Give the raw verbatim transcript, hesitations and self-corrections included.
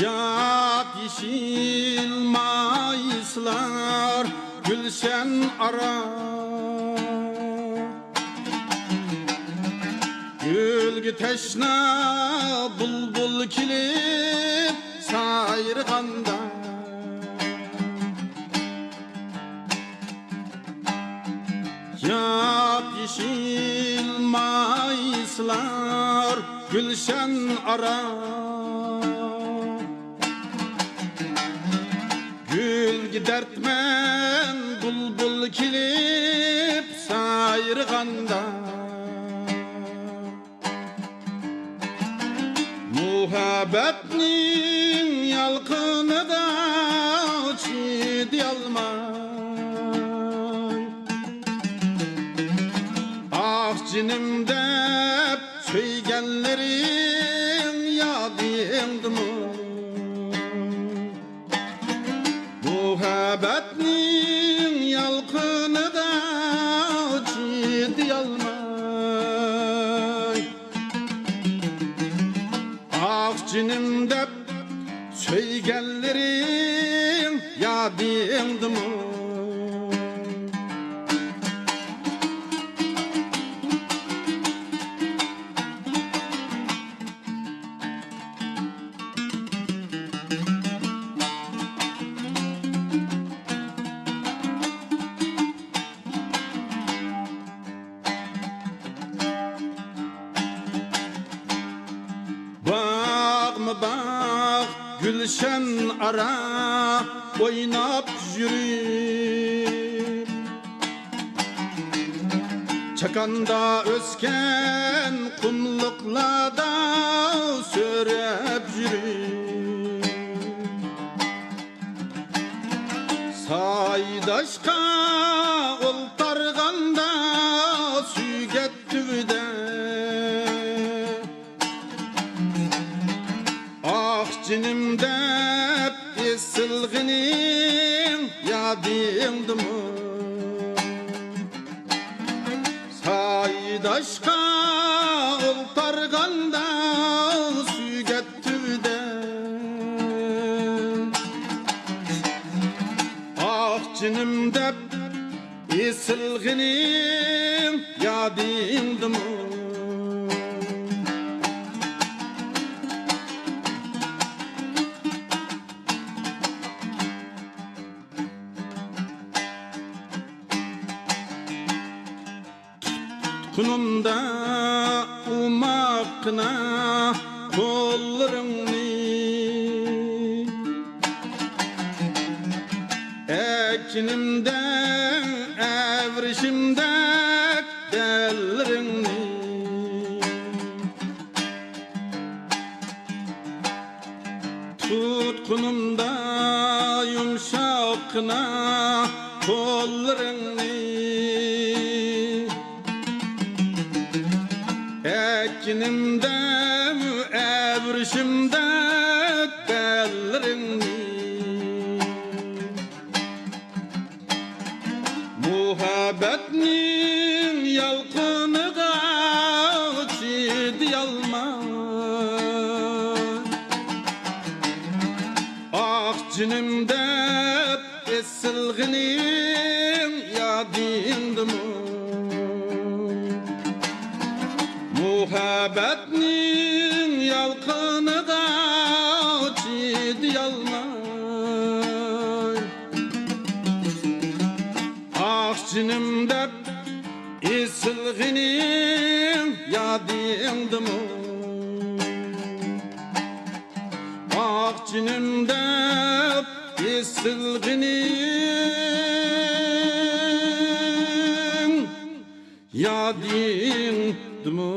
ياپيېشىل مايسىلار گۈلشەن ئارا، گۈلگە تەشنا بۇلبۇل كېلىپ سايرىغاندا، ياپيېشىل مايسىلار گۈلشەن ئارا، گۈلگە دەردمەن بۇلبۇل كېلىپ سايرىغاندا، مۇھەببەتنىڭ يالقۇنىدا چىدىيالماي، ئاھ جېنىم دەپ سۆيگەنلىرىڭ يادىڭدىمۇ؟ مۇھەببەتنىڭ يالقۇنىدا چىدىيالماي، ئاھ جېنىم دەپ سۆيگەنلىرىڭ يادىڭدىمۇ؟ باغمۇ باغ، گۈلشەن ئارا ئويناپ يۈرۈپ، چاكاندا ئۆسكەن قۇملۇقلاردا سۆرەپ يۈرۈپ، سايداشقا ئولتارغاندا سۆگەت تۈۋىدە، ئاھ جېنىم دەپ ئېسىلغىنىڭ يادىڭدىمۇ؟ سايداشقا ئولتارغاندا سۆگەت تۈۋىدە، ئاھ جېنىم دەپ ئېسىلغىنىڭ يادىڭدىمۇ؟ تۇتقىنىمدا ئوماققىنا قوللىرىڭنى، ئەكىنىمدە ئەۋرىشىمدەك دەللىرىڭنى، تۇتقىنىمدا يۇمشاققىنا قوللىرىڭنى، ئەكىنىمدە ئەۋرىشىمدە بەللىرىڭنى، مۇھەببەتنىڭ يالقۇنىغا چىدىيالماي، ئاھ جېنىم دەپ ئېسىلغىنىڭ يادىڭدىمۇ؟ مۇھەببەتنىڭ يالقۇنىغا چىدىيالماي، ئاھ جېنىم دەپ ئېسىلغىنىڭ يادىڭدىمۇ؟ ئاھ جېنىم دەپ ئېسىلغىنىڭ يادىڭدىمۇ؟